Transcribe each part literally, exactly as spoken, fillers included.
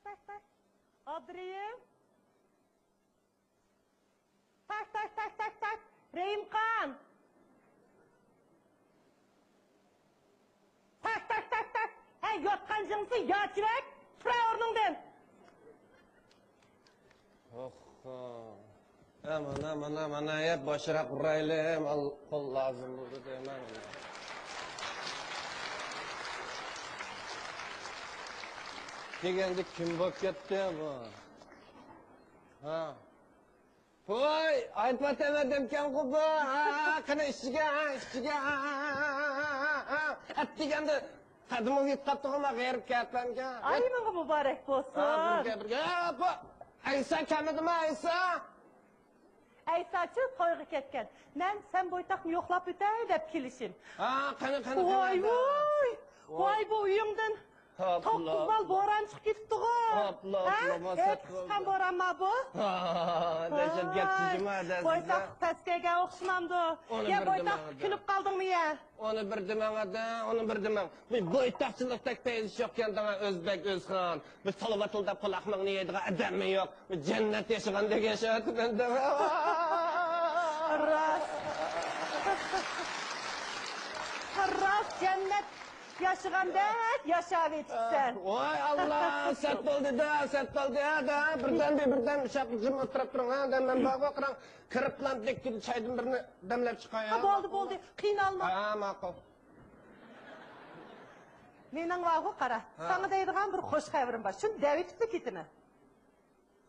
تاك، تاك. ئابدۇرېھىم. تاك، تاك، تاك، تاك، تاك. رېھىمخان. تاك، تاك، تاك، تاك. ھەي، ياتقان جىڭسى ياچىۋەك. تۇرا ئورنۇڭدىن. ئوخ. ئە، مانا، مانا، مانا، يە باشراق ئۇرايلى، قول لازىم بولدى دەيمەن. دېگەندە كىم بولۇپ كەتتى بۇ؟ ھا. ۋاي، ئايتما تەمەدەمكەنغۇ بۇ. ھا، ھا، قېنى ئىچىگە، ھا، ئىچىگە، ھا، ھا. ئەت دېگەندە قەدىمىڭ يېتىپ قاپتىغۇ، ما غېرىب كەپەنگە. ئايىمىڭغا مۇبارەك بولسۇن. ھا، بىرگە، بىرگە. ھا، بۇ ئەيسا كەلمىدىمۇ، ئەيسا؟ ئەيساچۇ تويغا كەتكەن. مەن سەن بويتاقنى يوقلاپ ئۆتەي دەپ كېلىشىم. ھا، قېنى، قېنى، قېنى، ۋاي، قېنى. ۋاي. ۋاي، بۇ ئۆيۈڭدىن توققۇز بال بوران چىقىپ كېتىپتىغۇ. ھە؟ ھەي، قىسقان بورانما بۇ؟ ھا، دەھشەت گەپ جىجىما، دەسسە. بويتاق تەس كەلگەن ئوخشىمامدۇ؟ يا بويتاق، كۈلۈپ قالدىڭمۇ يا؟ ئۇنى بىر دېمەڭ، ئادا، ئۇنى بىر دېمەڭ. بۇ بويتاقچىلىقتەك پەيزى يوقكەن دەڭە، ئۆزبەك، ئۆزخان. بىز تالا ۋاتىلداپ قۇلاقمىڭنى يەيدىغان ئادەممۇ يوق. بىز جەننەت ياشىغاندەك ياشاۋاتىمەن دەڭە. راست. راست جەننەت ياشىغاندەك ياشاۋېتىپسەن. ۋاي ئاللا، سەت بولدى-دە، سەت بولدى-دە. بىردەم، بىردەم، شاق جىم ئولتۇرۇپ تۇرۇڭ، ھە، دە، مەن بارغۇ، قاراڭ. كىرىپلا دەككىدە چايدىن بىرنى دەملەپ چىقاي، ھە. ھە، بولدى، بولدى، قىينالما. ھە، ماقۇل. مېنىڭ بارغۇ، قارا، ھە. ساڭا دەيدىغان بىر خوش خەۋىرىم بار. شۇنى دەۋېتىپلا كېتىمەن.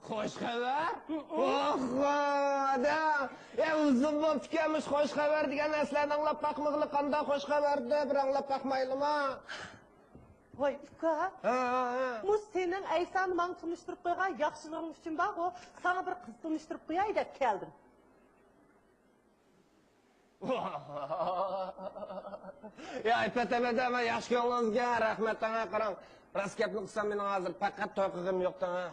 خوش خەۋەر؟ ھىم. ئوھو، ئادەم. ئە، ئۇزۇن بوپتىكەن، مۇشۇ خوش خەۋەر دېگەن نەرسىلەرنى ئاڭلاپ باقمىغىلى، قانداق خوش خەۋەردە، بىر ئاڭلاپ باقمايلىما؟ ۋاي ئۇكا، ھە، ھە، ھە. مۇ سېنىڭ ئەيسانى ماڭا تونۇشتۇرۇپ قويغان ياخشىلىقىڭ ئۈچۈن بارغۇ، ساڭا بىر قىز تونۇشتۇرۇپ قوياي دەپ كەلدىم. يا ئەپەت، ئەپەت، ئەپەت، ياخشى كۆڭلىڭىزگە رەھمەت دەڭە، قاراڭ. راست گەپنى قىلسام، مېنىڭ ھازىر پەقەت توي قىلغۇم يوق دەڭە.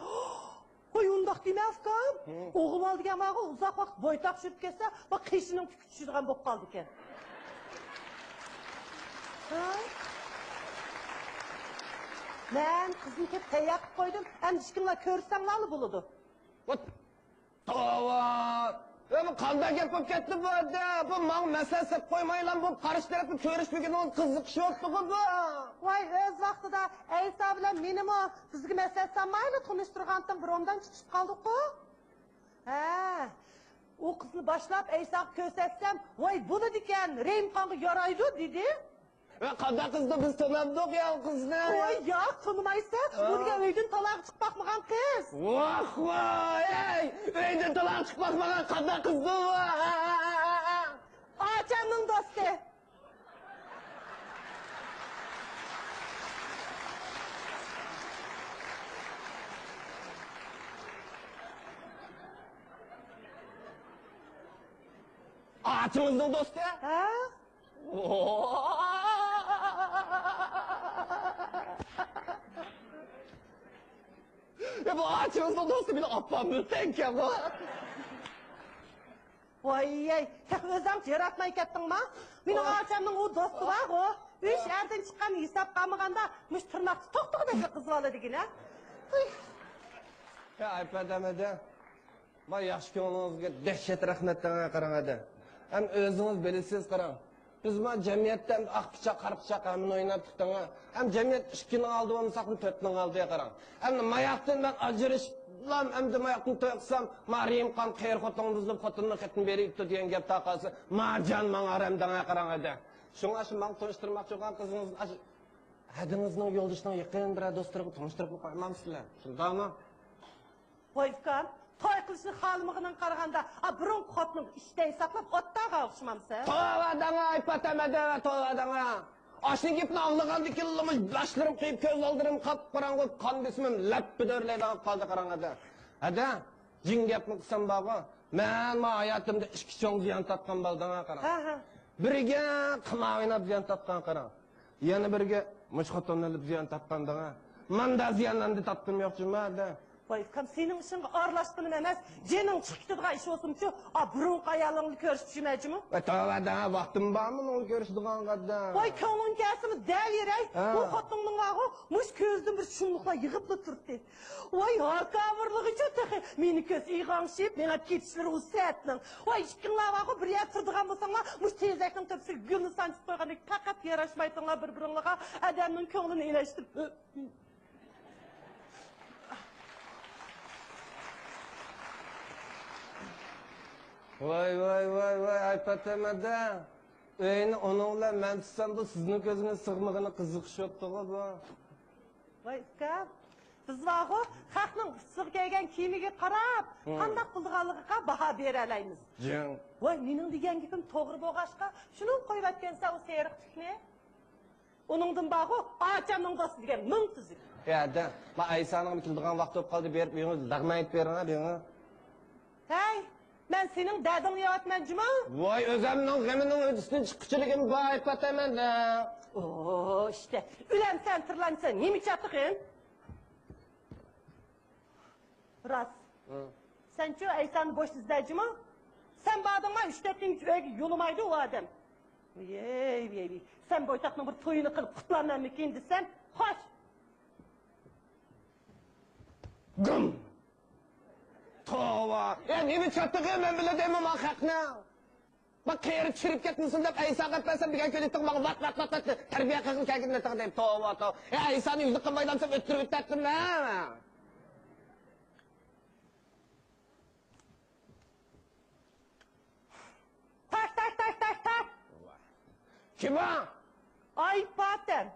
ۋاي ئۇنداق دېمە ئۇكام. ھىم. ئوغۇل بالا دېگەن بارغۇ، ئۇزاق ۋاقىت بويتاق چۈشۈرۈپ كەتسە، بۇ قېشىنىڭ تۈكى چۈشىدىغان بولۇپ قالىدىكەن. ھە؟ مەن قىزنى كېلىپ تەييار قىلىپ قويدۇم. ئەمدى ئىككىڭلار كۆرۈشسەڭلارلا بولىدۇ. ۋات! توۋا! ئە، بۇ قانداق گەپ بولۇپ كەتتى بۇ يەردە؟ بۇ ماڭا مەسلىھەت سېلىپ قويمايلا، بۇ قارشى تەرەپنى كۆرۈشمىگىنىڭىز قىزىقىشى يوقتىغۇ بۇ؟ ۋاي، ئۆز ۋاقتىدا ئەيسا بىلەن مېنىمۇ بىزگە مەسلىھەت سالمايلا تونۇشتۇرغانتىڭ، بىر ئوبدان چىقىشىپ قالدۇققۇ. ھە، ئۇ قىزنى باشلاپ ئەيساغا كۆرسەتسەم، ۋاي، بولىدىكەن، رېھىمخانغا يارايدۇ، دېدى. ۋە قانداق قىزدۇ، بىز تونامدۇق يا ئۇ قىزنى. ۋاي، ياق، تونىمايسەن. ھە. ئۇ دېگەن ئۆيدىن تالاغا چىقىپ باقمىغان قىز. ۋاھ، ۋاي، ئەي، ئۆيدىن تالاغا چىقىپ باقمىغان قانداق قىزدۇ؟ ئاچامنىڭ دوستى. ئاچىڭىزنىڭ دوستى؟ ھە؟ يا، بۇ ئاچىڭىزنىڭ دوستى مېنىڭ ئاپام بىلەن تەڭكەن بۇ. ۋاي، تېخى ئۆزۈڭ ياراتماي كەتتىڭما؟ مېنىڭ ئاچامنىڭ ئۇ دوستى بارغۇ. ئۈچ ئەردىن چىققان ھېساب قالمىغاندا، مۇشۇ تىرناقتا توختىغۇدەكلا قىز بالا دېگىنە. ھۇي. يا، ئەپەت ئەمەدە. ما ياخشى كۆڭلىڭىزگە دەھشەت رەھمەت دەڭە، قاراڭ ئەدە. ھەم ئۆزىڭىز بىلىسىز، قاراڭ. بىز ما جەمئىيەتتە ئەمدى ئاق پىچاق، قارا پىچاق ھەممىنى ئويناپتۇق دەڭە. ھەم جەمئىيەت ئىككىنىڭ ئالدى بولمىساقمۇ تۆتنىڭ ئالدى، قاراڭ. ئەمدى ماياقتىن مەن ئاجرىشىپلام، ئەمدى ماياقتىن توي قىلسام، ما رېھىمخان قېرى خوتۇنغا بۇزۇلۇپ خوتۇنىنىڭ خېتىنى بېرىپتۇ دېگەن گەپ تارقالسا، ما جان ماڭا ھارام دەڭە، قاراڭ ئەدە. شۇڭا شۇ ماڭا تونۇشتۇرماقچى بولغان قىزىڭىزنى ئاشۇ ھەدىڭىزنىڭ يولدىشىنىڭ يېقىن بىرەر دوستلىرىغا تونۇشتۇرۇپلا قويمامسىلەر؟ شۇنداقمۇ؟ ۋاي ئۇكام، توي قىلىشنى خالىمىغىنىڭغا قارىغاندا، ئا، بۇرۇنقى خوتۇنۇڭغا ئىشتەي ساقلاپ ئولتۇرغان ئوخشىمامسەن؟ توۋا دەڭە، ئايپات ئەمەدە، توۋا دەڭە. ئاشۇ گەپنى ئاڭلىغاندىن كېيىنلا مۇشۇ باشلىرىم قېيىپ، كۆز ئالدىرىم قاپقاراڭغۇ، قان بېسىمىم لەپپىدە ئۆرلەيدىغان قالدى، قاراڭ ئەدە. ھەدە، جىڭ گەپنى قىلسام بارغۇ، مەن ما ھاياتىمدا ئىككى چوڭ زىيان تارتقان بالا دەڭە، قاراڭ. ھە، ھە. بىرىگە قىمار ئويناپ زىيان تارتقان، قاراڭ. يەنە بىرىگە مۇشۇ خوتۇننى ئېلىپ زىيان تارتقان دەڭە. ماندا زىيان ئەمدى تارتقۇم يوق جۇما دە. ۋاي ئۇكام، سېنىڭ ئىشىڭغا ئارىلاشقىنىم ئەمەس، جېنىڭ چىقىپ كېتىدىغان ئىش بولسىمۇ شۇ، ئا، بۇرۇنقى ئايالىڭ بىلەن كۆرۈشۈپ يۈرمەيچىمۇ؟ ۋاي تۆۋە دە، ۋاقتىم بارمۇ ئۇنىڭ بىلەن كۆرۈشىدىغانغا دە؟ ۋاي كۆڭلۈڭ كەلسىمۇ دەۋېرەي. ھە. ئۇ خوتۇنۇڭنىڭ بارغۇ، مۇشۇ كۆزىدىن بىر شۇملۇقلار يېغىپلا تۇردى. ۋاي ھاكاۋۇرلىغۇچۇ تېخى، مېنى كۆرسە ئىغاڭشىپ، مېڭىپ كېتىشلىرى ئۇ سەتنىڭ. ۋاي ئىككىڭلار بارغۇ، بىر يەردە تۇرىدىغان بولساڭلار، مۇشۇ تېزەكنىڭ تۆپىسىگە گۈلنى سانجىپ قويغاندەك پەقەت ياراشمايتىڭلار بىر-بىرىڭلارغا، ئادەمنىڭ كۆڭلىنى ئېلەشتۈرۈپ. ۋاي، ۋاي، ۋاي، ۋاي، ئايپاتەم ھەدە. ئۆينى ئۇنىڭ بىلەن مەن تۇتسام، بۇ سىزنىڭ كۆزىڭىزگە سىغمىغىنى قىزىقىش بوپتىغۇ بۇ. ۋاي ئۇكام، بىز بارغۇ، خەقنىڭ ئۇستىغا كىيگەن كىيىمىگە قاراپ، ھىم. قانداق بولىدىغانلىقىغا باھا بېرەلەيمىز. جىڭ. ۋاي، مېنىڭ دېگەن گېپىم توغرا بولغاچقا، شۇنىڭغا قويۇۋەتكەنسەن ئۇ سېرىق تۈكنى. ئۇنىڭدىن بارغۇ، ئاچامنىڭ دوستى دېگەن مىڭ تۈزۈك. ھە، دە، ما ئەيسانىڭ كېلىدىغان ۋاقتى بولۇپ قالدى، بېرىپ ئۆيىڭىزدە لەغمەن ئېيتىپ بېرىڭ، ھە، بېرىڭ. ھەي، مەن سېنىڭ دەدىڭنى يەۋاتىمەن جۇمۇ. ۋاي، ئۆزۈمنىڭ غېمىنىڭ ھۆددىسىدىن چىققۇچىلىكىم بار ئايپاتەم ھەدە. ئو، ئىشتە، ئۆلەمسەن، تىرىلەمسەن، نېمە چاتىقىڭ؟ راست. ھە. سەنچۇ ئەيسانى بوشتا ئىزدەيچىمۇ؟ سەن باردىڭما، ئۈچ تۆت كۈن ئۆيگە يولىمايدۇ ئۇ ئادەم. ۋىي، ۋىي، ۋىي. سەن بويتاقنىڭ بىر تويىنى قىلىپ قۇتلارمەنمىكىن دېسەم، خوش. گۇم! توۋا! يا نېمە چاتىقى مەن بىلەن دەيمەن ما خەقنى؟ ما قېرى چىرىپ كەتمىسۇن دەپ ئەيساغا ئەپەرسەم دېگەن كۆيدى ماڭا ۋات، ۋات، ۋات، ۋات تەربىيە قىلغىلى كەلگىن دەپ. توۋا، توۋا. يا ئەيسانى يۈزلۈك قىلمايدىغان دېسەم ئۆتتۈرۈپ ئۆتەتتىم مەن. تاك، تاك، تاك، تاك، تاك. كىم ئۇ؟ ئايپاتەم.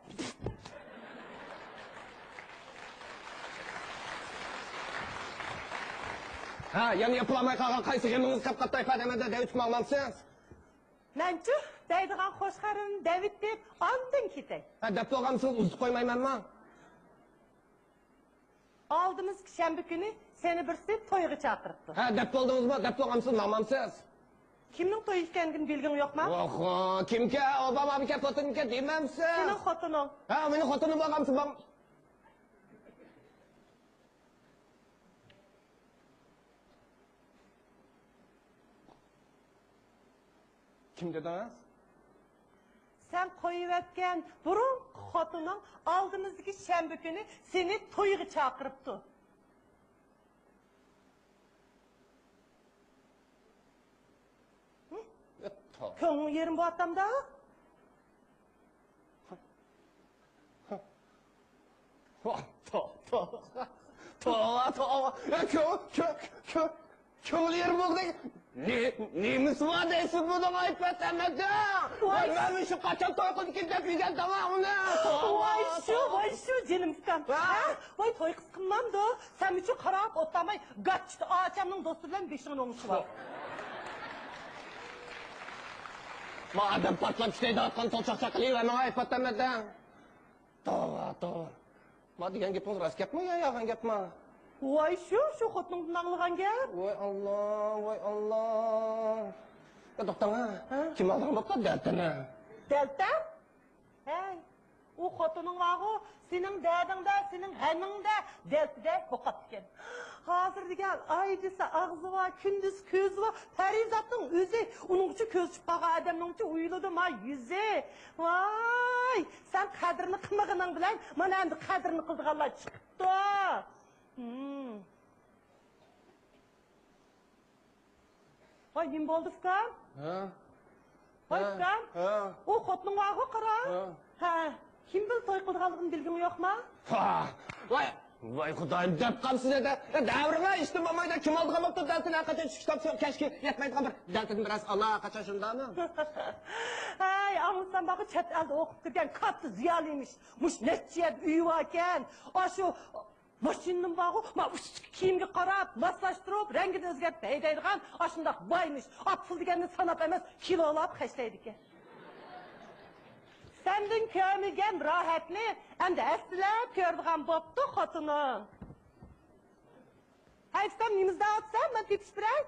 ھە، يەنە ياپىلالماي قالغان قايسى غېمىڭىز قاپقاپتۇ ئايپاتەم ھەدە، دەۋېتىپ ماڭمامسىز؟ مەنچۇ دەيدىغان خوش خەۋىرىمنى دەۋېتىپ ئاندىن كېتەي. ھە، دەپ بولغانسىز، ئۇزىتىپ قويمايمەنما؟ ئالدىمىزدىكى شەنبە كۈنى سېنى بىرسى تويغا چاقىرىپتۇ. ھە، دەپ بولدىڭىزمۇ؟ دەپ بولغانسىز، ماڭمامسىز؟ كىمنىڭ تويى ئىكەنلىكىنى بىلگۈڭ يوقما؟ ئوخۇ، كىمكەن؟ ئوبامامىكەن، پۇتىنمىكەن دېمەمسىز؟ سېنىڭ خوتۇنۇڭ. ھە، مېنىڭ خوتۇنۇم بولغانسىز، ماڭ. كىم دېدىڭىز؟ سەن قويۇۋەتكەن بۇرۇنقى خوتۇنۇڭ ئالدىمىزدىكى شەنبە كۈنى سېنى تويغا چاقىرىپتۇ. ھە؟ كۆڭلۈڭ يېرىم بولۇۋاتامدا؟ توۋا، توۋا، توۋا، توۋا. يا، كۆ-، كۆ-، كۆ-، كۆڭلى يېرىم بولدى. نېمىسى بار دەيسىز بۇنىڭ ئايپاتەم ھەدە؟ ۋاي، مەن مۇشۇ قاچان توي قىلىدىكىن دەپ يۈرگەن تامامىنى. ۋاي شۇ، ۋاي شۇ، جېنىم ئۇكام. ھە؟ ھە؟ ۋاي توي قىلسا قىلمامدۇ؟ سەن مۇشۇ قاراپ ئولتۇرماي، گاچچىدا ئاچامنىڭ دوستى بىلەن بېشىڭنى ئوڭشىۋال. ما ئادەم پارتلاپ كېتەي دەۋاتقان توچاقچاق قىلىۋەرمەڭ ئايپاتەم ھەدە. توۋا، توۋا. ما دېگەن گېپىڭىز راست گەپمۇ يا يالغان گەپمۇ؟ ۋاي شۇ، شۇ خوتۇنۇڭدىن ئاڭلىغان گەپ. ۋاي ئاللا، ۋاي ئاللا. يا توختاڭ ھە. ھە؟ كىم ئالىدىغان بوپتۇ دەلتىنى؟ دەلتە؟ ھەي، ئۇ خوتۇنۇڭ بارغۇ، سېنىڭ دەدىڭدە، سېنىڭ غېمىڭدە دەلتىدەك بولۇپ قاپتىكەن. ھازىر دېگەن ئاي دېسە ئاغزى بار، كۈن دېسە كۆزى بار، پەرىزاتنىڭ ئۆزى. ئۇنىڭغىچە كۆزى چۈشۈپ قالغان ئادەمنىڭچە ئويۇلىدۇ ما يۈزى. ۋاي، سەن قەدرىنى قىلمىغىنىڭ بىلەن مانا ئەمدى قەدرىنى قىلىدىغانلار چىقىپتۇ. ھىم. ۋاي، نېمە بولدى ئۇكام؟ ھە؟ ۋاي ھە، ئۇكام، ھە. ئۇ خوتۇنۇڭ بارغۇ قارا. ھە. ھە، كىم بىلەن توي قىلىدىغانلىقىنى بىلگۈڭ يوقما؟ ھا، ۋاي، ۋاي خۇدايىم، دەپ قاپسىز ھەدە. دەۋرىڭە ھېچنېمە بولمايدۇ، كىم ئالىدىغان بوپتۇ دەلتىنى، ھەرقاچان چۈشكە كىتاب كەچكە يەتمەيدىغان بىر دەلتىدىن بېرەرسىز، ئاللا ھەرقاچان شۇنداقمۇ؟ ھەي، ئاڭلىسام بارغۇ چەت ئەلدە ئوقۇپ كىرگەن كاتتا زىيالىيمىش، مۇشۇ نەچچە يەردە ئۆيى باركەن، ئاشۇ ماشىنىنىمۇ بارغۇ، ما ئۈستىدىكى كىيىمگە قاراپ، ماسلاشتۇرۇپ، رەڭگىنى ئۆزگەرتىپ ھەيدەيدىغان ئاشۇنداق بايمىش. ئا، پۇل دېگەننى ساناپ ئەمەس، كىلولاپ خەجلەيدىكەن. سەندىن كۆرمىگەن راھەتنى ئەمدى ھەسسىلەپ كۆرىدىغان بوپتۇ خوتۇنۇڭ. ھەي ئۇكام، نېمە ئىزدەۋاتىسەن؟ مەن تېپىشتۇراي.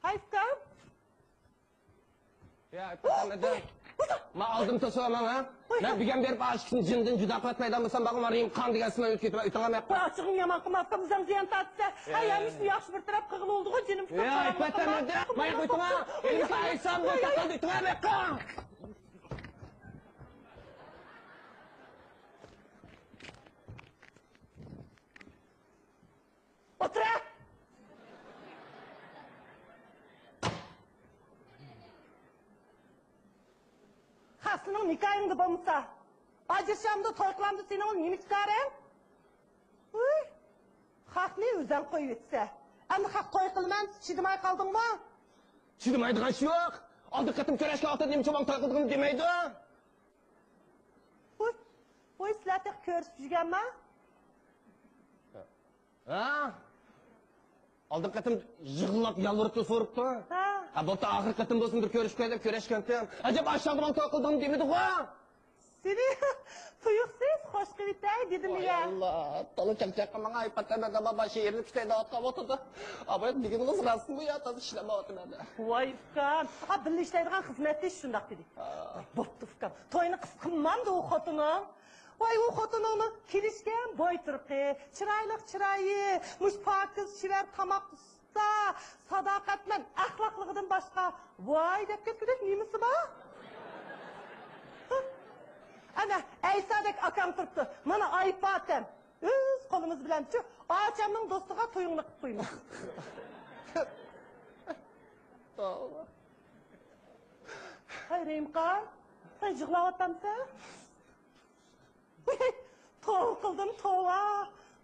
ھەي ئۇكام. يا، ئايپاتەم ھەدە. ما ئالدىم توسۇۋالماڭ ھە. مەن بۈگۈن بېرىپ ئاشىكىسىنى جېنىدىن جۇدا قىلىۋەتمەيدىغان بولسام، بارغۇ ما رىمقان دېگەن سىنى ئۆتكۈزۈپ ئۆتۈڭ ھە. قوي ئاچچىقىڭنى يامان قىلما ئۇكام، ئۆزۈڭ زىيان تارتىسەن. ھەي ھەممىسىنى ياخشى بىر تەرەپ قىلغىلى بولدىغۇ جېنىم. ھەي پەتەمەدە مايا قويتۇڭ ھە. ئېلىمىز ئايسام بۇ تاقالدى ئۆتۈڭ ھە بېقىڭ. ئولتۇرە! خەق سېنىڭ نىكاھىڭدا بولمىسا، ئاجرىشامدۇ، توي قىلامدۇ، سېنىڭ نېمە چىقارىڭ؟ ۋۇي، خەقنى ئۆزەڭ قويۇۋەتسە. ئەمدى خەق توي قىلىمەن، چىدىماي قالدىڭمۇ؟ چىدىمايدىغان ئىش يوق. ئالدىنقى قېتىم كۆرۈشكەن ۋاقىتتا نېمە چوماڭ توي قىلدىڭمۇ دېمەيدۇ. ۋۇي، ۋۇي، سىلەر تېخى كۆرۈشۈپ يۈرگەنما؟ ھە؟ ئالدىنقى قېتىم يىغلاپ يالۋۇرۇپ تۇرۇپ سورۇپتۇ. ھە. ھە، بوپتۇ، ئاخىرقى قېتىم بولسۇن بىر كۆرۈشۈپ كۆرۈشكەنتىم. ئەجەب ئاشۇ چاغدا ماڭا توي قىلدىڭ دېمىدىغۇ؟ سېنى تۇيۇقسىز خوش قىلىۋېتەي دېدىم يا. ئاللا، تولا چاقچاق قىلماڭ، ئاي پاتەمەت ئاما باشى ئېرىلىپ كېتەي دەۋاتقان بولسىدۇ. ئاباي دېگىنىڭىز راستمۇ يا، تازا ئىشلەنمەيۋاتىمەن. ۋاي ئۇكام، ئا بىللە ئىشلەيدىغان خىزمەتدىشى شۇنداق دېدى. ھە. بوپتۇ ئۇكام، توينى قىس قىلمامدۇ ئۇ خوتۇنۇڭ؟ ۋاي، ئۇ خوتۇنۇڭنىڭ كېلىشكەن بوي-تۇرقى، چىرايلىق چىرايى، مۇشۇ پاكىز چېۋەر تاماق ئۇستا، ساداقەتمەن ئەخلاقلىقىدىن باشقا ۋاي دەپ كەتكۈدەك نېمىسى بار؟ ئەنە، ئەيسادەك ئاكام تۇرۇپتۇ. مانا ئايپاتەم. ئۆز قولىمىز بىلەنچۇ ئاچامنىڭ دوستىغا تويۇڭنى قىلىپ قويىمىز. ھەي رېمقان، سەن يىغلاۋاتامسەن؟ توۋا قىلدىم، توۋا.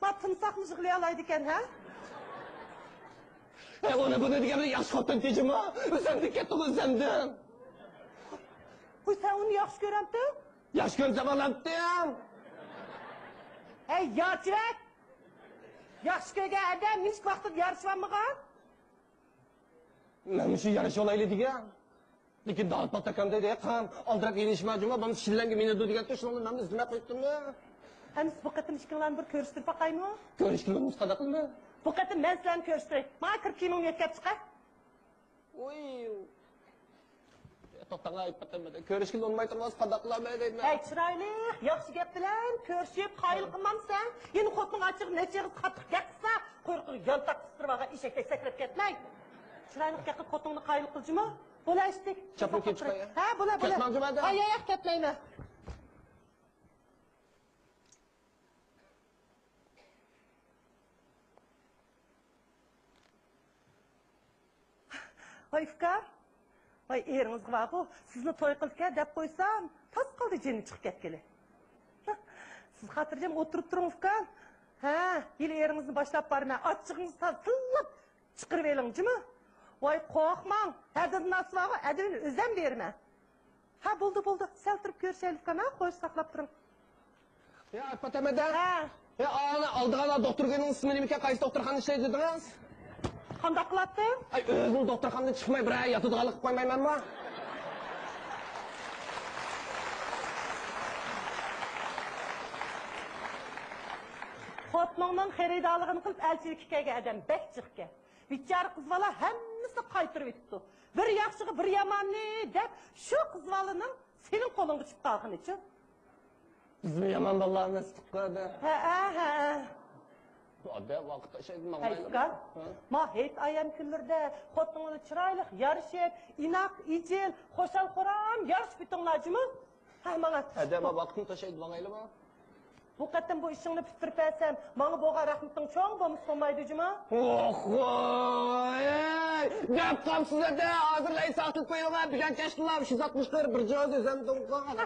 ما تىمساھمۇ يىغلىيالايدىكەن ھە؟ ھەي ئۇنى بۇنى دېگەن بىلەن ياخشى خوتۇن تېجىمۇ ئۆزۈمدىن كەتتىغۇ ئۆزۈمدىن. ۋۇي سەن ئۇنى ياخشى كۆرەمتىڭ؟ ياخشى كۆرسەم ئالامتىم. ھەي ياچىۋەت! ياخشى كۆرگەن ئادەم نېمىشقا ۋاقتىدا يارىشىۋالمىغان؟ مەن مۇشۇ يارىشىۋالايلى دېگەن. لېكىن داۋۇت پاتاكام دەيدۇ، ئېقىم، ئالدىراپ يېنىشما جۇمۇ، بولمىسا شىللەڭگە مىنىدۇ دېگەنتى، شۇنىڭ بىلەن مەن ئىزدىمەي قويۇپتىممۇ؟ ئەمىسە بۇ قېتىم ئىككىڭلارنى بىر كۆرۈشتۈرۈپ باقايمۇ؟ كۆرۈشكىلى بولمىسا قانداق قىلىمەن؟ بۇ قېتىم مەن سىلەرنى كۆرۈشتۈرەي. ماڭا كىر كىيىمىڭنى يۆتكەپ چىقە. ۋۇي. توختاڭ، ئاي پاتەم، كۆرۈشكىلى بولماي تۇرماس، قانداق قىلامەن دەيمەن. ھەي، چىرايلىق، ياخشى گەپ بىلەن كۆرۈشۈپ، قايىل قىلمامسەن؟ يەنە خوتۇنۇڭ ئاچچىقى نەچچە ئېغىز قاتتىق گەپ قىلسا، قۇيرۇقىغا يانتاق قىستۇرۇپ ئالغان ئېشەكتەك سەكرەپ كەتمەي. چىرايلىق گەپ قىلىپ خوتۇنۇڭنى قايىل قىلجىما. بولا ئىشتىك. چاپلىق كىيىپ چىقاي. ھە، بولا، بولا. كەتمەڭچۇ مەندە. ھاي، ياق، كەتمەيمەن. ۋاي ئۇكا، ۋاي ئېرىڭىزغا بارغۇ، سىزنى توي قىلىدىكەن دەپ قويسام، تاس قالدى جېنى چىقىپ كەتكىلى. سىز خاتىرجەم ئولتۇرۇپ تۇرۇڭ ئۇكا. ھە، ھېلى ئېرىڭىزنى باشلاپ بارىمەن، ئاچچىقىڭىزنى تازا تىللاپ چىقىرىۋېلىڭ جۇمۇ. ۋاي قورقماڭ، ھەدىدىن ئاشسا بارغۇ، ھەدىنى ئۆزۈم بېرىمەن. ھە، بولدى، بولدى. سەل تۇرۇپ كۆرۈشەيلى ئۇكام، ھە؟ خوش، ساقلاپ تۇرۇڭ. يا ئاپا تەمەدە. ھە. يا ئانا ئالدىغان دوختۇرگىنىڭ ئىسمى نېمىكەن؟ قايسى دوختۇرخانىدا ئىشلەيدۇ دېدىڭىز؟ قانداق قىلاتتىڭ؟ ئاي، ئۆزىنىڭ دوختۇرخانىدىن چىقماي بىرەر ياتىدىغانلىق قىلىپ قويمايمەنمۇ؟ خوتۇنۇڭنىڭ خېرىدارلىقىنى قىلىپ ئەلچىلىككە كەلگەن ئادەم بەك جىقكەن. بىچارە قىز بالا ھەممىسىنى قايتۇرۇۋېتىپتۇ. بىر ياخشىغا بىر ياماننى دەپ، شۇ قىز بالىنىڭ سېنىڭ قولۇڭغا چۈشۈپ قالغىنىچۇ. بىزمۇ يامان بالىلار ئەمەستۇق-قۇ ئەدە. ھەئە، ھەئە. ئادە ۋاقىت تاشلايدۇ، ماڭمايدۇ. ئەي ئۇكا، ھە؟ ما ھېيت ئايەم كۈنلىرىدە خوتۇنۇڭ بىلەن چىرايلىق يارىشىپ، ئىناق، ئىجىل، خۇشال-خۇرام يارىشىپ ئۆتۈڭلار جۇمۇ. ھە، ماڭا. ئادەم ۋاقىتنى تاشلايدۇ، ماڭايلىما. بۇ قېتىم بۇ ئىشىڭنى پۈتتۈرۈپ بەرسەم، ماڭا بولغان رەھمىتىڭ چوڭ بولمىسا بولمايدۇ جۇمۇ. ئوخۇي! دەپ قاپسىز ئەدە، ھازىرلا ھېسابلاپ قويۇڭ، بۈگۈن كەچتىلا شۇ زاتنى چىقىرىپ بىر جوز ئۆزەمدىن قويغان.